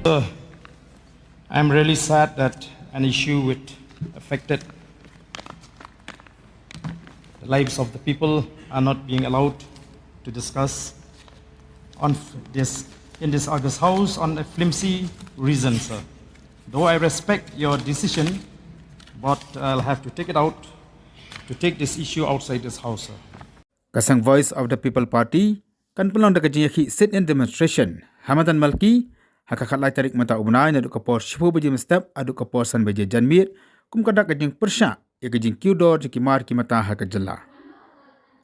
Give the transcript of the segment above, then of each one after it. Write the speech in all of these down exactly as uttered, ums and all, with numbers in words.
I'm really sad that an issue which affected the lives of the people are not being allowed to discuss on this in this August House on a flimsy reason, sir. Though I respect your decision, but I'll have to take it out to take this issue outside this House, sir. Ka seng Voice of the People Party kan pynlong da ka jingïakhih sit-in demonstration ha madan Malki ha ka khatlai tarik mynta u bnai naduh ka por shiphew baje mynstep haduh ka por san baje janmiet, kum ka dak ka jingpyrshah ïa ka jingkiew dor jong ki mar ki mata ha ka jylla.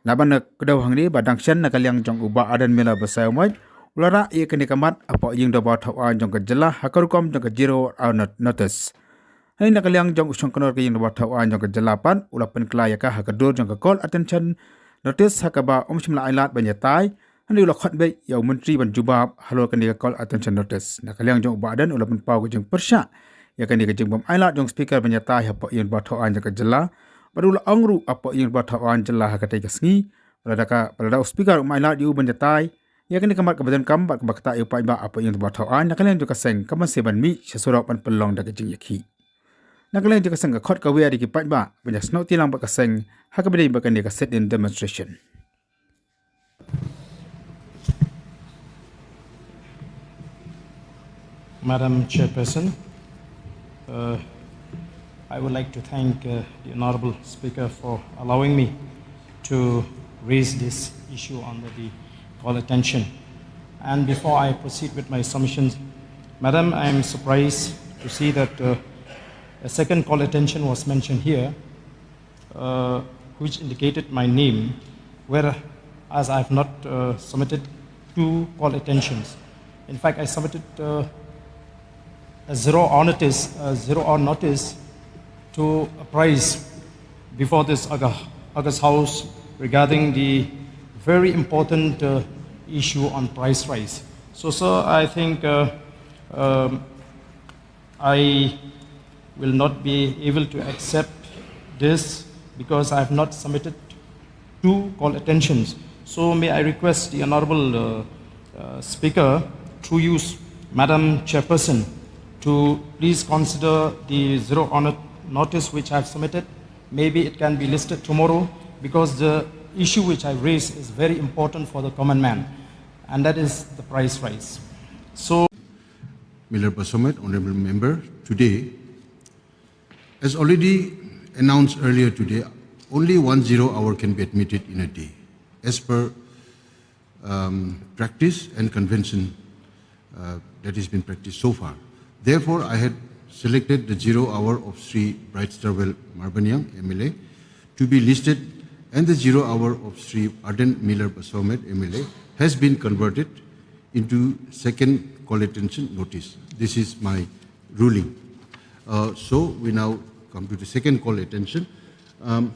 Laban na kdew hangne ba dang shen na ka liang jong u Bah Ardent Miller Basaiawmoit u la rah ïa kane ka mat hapoh ïing dorbar thaw aiñ jong ka jylla ha ka rukom jong ka zero hour notice. Hangne na ka liang jong u shongknor ka ïing dorbar thaw aiñ jong ka jylla pat u la pynkylla ïa ka ha ka dur jong ka call attention notice ha kaba um shym la ailad ban ïatai. Hangne u la khot beit ïa u myntri ban jubab halor kane ka call attention notice. Na ka liang jong u Bah Ardent u la pynpaw ka jingpyrshah ïa kane ka jingbym ailad jong u speaker ban ïatai hapoh ïing dorbar thaw aiñ jong ka jylla. Bad u la ong ruh hapoh ïing dorbar thaw aiñ jylla ha katei ka sngi ba lada ka ba lada u speaker um ailad ïa u ban ïatai ïa kane ka mat kaba donkam bad kaba ktah ïa u paidbah hapoh ïing dorbar thaw aiñ, na ka liang jong ka seng ka mynsiem ban mih sha surok ban pynlong da ka jingïakhih. Na ka liang jong ka seng ka khot kawei ïa ki paidbah ban ïasnoh ti lang bad ka seng ha kaba ïadei bad kane ka sit-in demonstration. Madam Chairperson, uh, I would like to thank uh, the Honorable Speaker for allowing me to raise this issue under the call attention. And before I proceed with my submissions, Madam, I am surprised to see that uh, a second call attention was mentioned here, uh, which indicated my name, whereas I have not uh, submitted two call attentions. In fact, I submitted uh, a zero hour notice, a zero hour notice to apprise before this August, August House regarding the very important uh, issue on price rise. So, sir, I think uh, um, I will not be able to accept this because I have not submitted two call attentions. So may I request the Honorable uh, uh, Speaker, through you, Madam Chairperson, to please consider the zero hour notice which I have submitted. Maybe it can be listed tomorrow because the issue which I raised is very important for the common man, and that is the price rise. So Miller Basaiawmoit, Honorable Member, today, as already announced earlier today, only one zero hour can be admitted in a day, as per um, practice and convention uh, that has been practiced so far. Therefore, I had selected the zero hour of Sri Bright Starwell Marbaniang, M L A, to be listed, and the zero hour of Sri Ardent Miller Basaiawmoit, M L A, has been converted into second call attention notice. This is my ruling. Uh, so we now come to the second call attention. Um,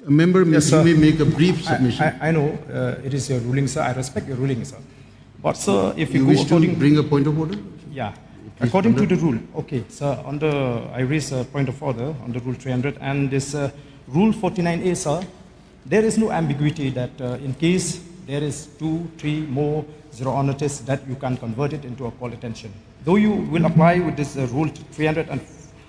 a member may, Yes, sir. You may make a brief submission. I, I, I know uh, it is your ruling, sir. I respect your ruling, sir. But, sir, if you, You go wish to according, bring a point of order? Yeah. Please, According to Honour. The rule, okay, sir, on the, I raise a point of order on the rule three hundred and this uh, rule forty-nine A, sir, there is no ambiguity that uh, in case there is two, three more zero hour notice that you can convert it into a call attention. Though you will apply with this uh, rule three hundred and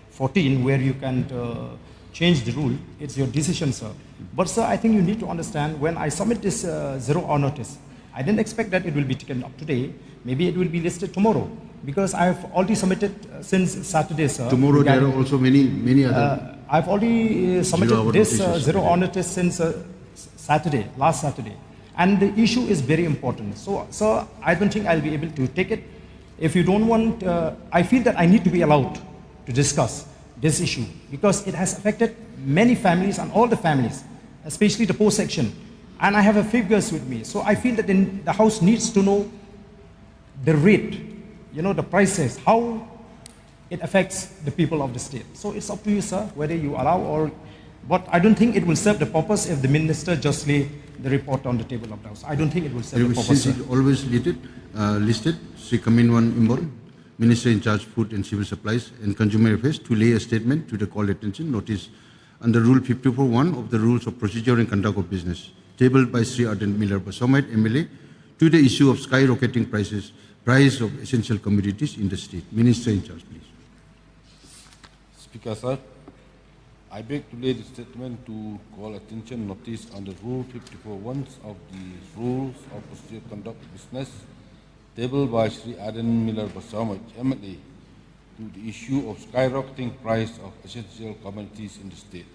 fourteen where you can uh, change the rule, it's your decision, sir. But, sir, I think you need to understand when I submit this uh, zero hour notice, I didn't expect that it will be taken up today. Maybe it will be listed tomorrow because I have already submitted uh, since Saturday, sir. Tomorrow there regarding- are also many, many other. Uh, I've already uh, submitted Zero hour this uh, notices. Zero hour notice since uh, S- Saturday, last Saturday. And the issue is very important. So, sir, I don't think I'll be able to take it. If you don't want, uh, I feel that I need to be allowed to discuss this issue because it has affected many families and all the families, especially the poor section. And I have a figures with me. So I feel that in, the House needs to know the rate, you know, the prices, how it affects the people of the state. So it's up to you, sir, whether you allow or. But I don't think it will serve the purpose if the minister just lay the report on the table of the House. I don't think it will serve the Anyway, purpose, since sir. It always listed, uh, listed, Sri Kaminwan Imbon, Minister in charge Food and Civil Supplies and Consumer Affairs, to lay a statement to the call attention notice under Rule fifty-four one of the Rules of Procedure and Conduct of Business, tabled by Sri Ardent Miller Basaiawmoit, M L A, to the issue of skyrocketing prices price of essential commodities in the state. Minister in charge, please. Speaker sir, I beg to lay the statement to call attention notice under Rule fifty-four one of the Rules of Procedure Conduct of Business, tabled by Shri Ardent Miller Basaiawmoit, M L A, to the issue of skyrocketing price of essential commodities in the state.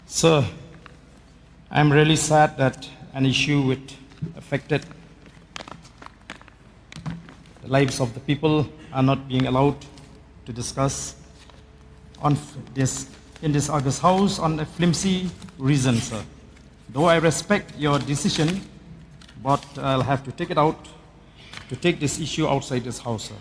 Sir, I'm really sad that an issue which affected the lives of the people are not being allowed to discuss on this in this August House on a flimsy reason, sir. Though I respect your decision, but I'll have to take it out to take this issue outside this House, sir.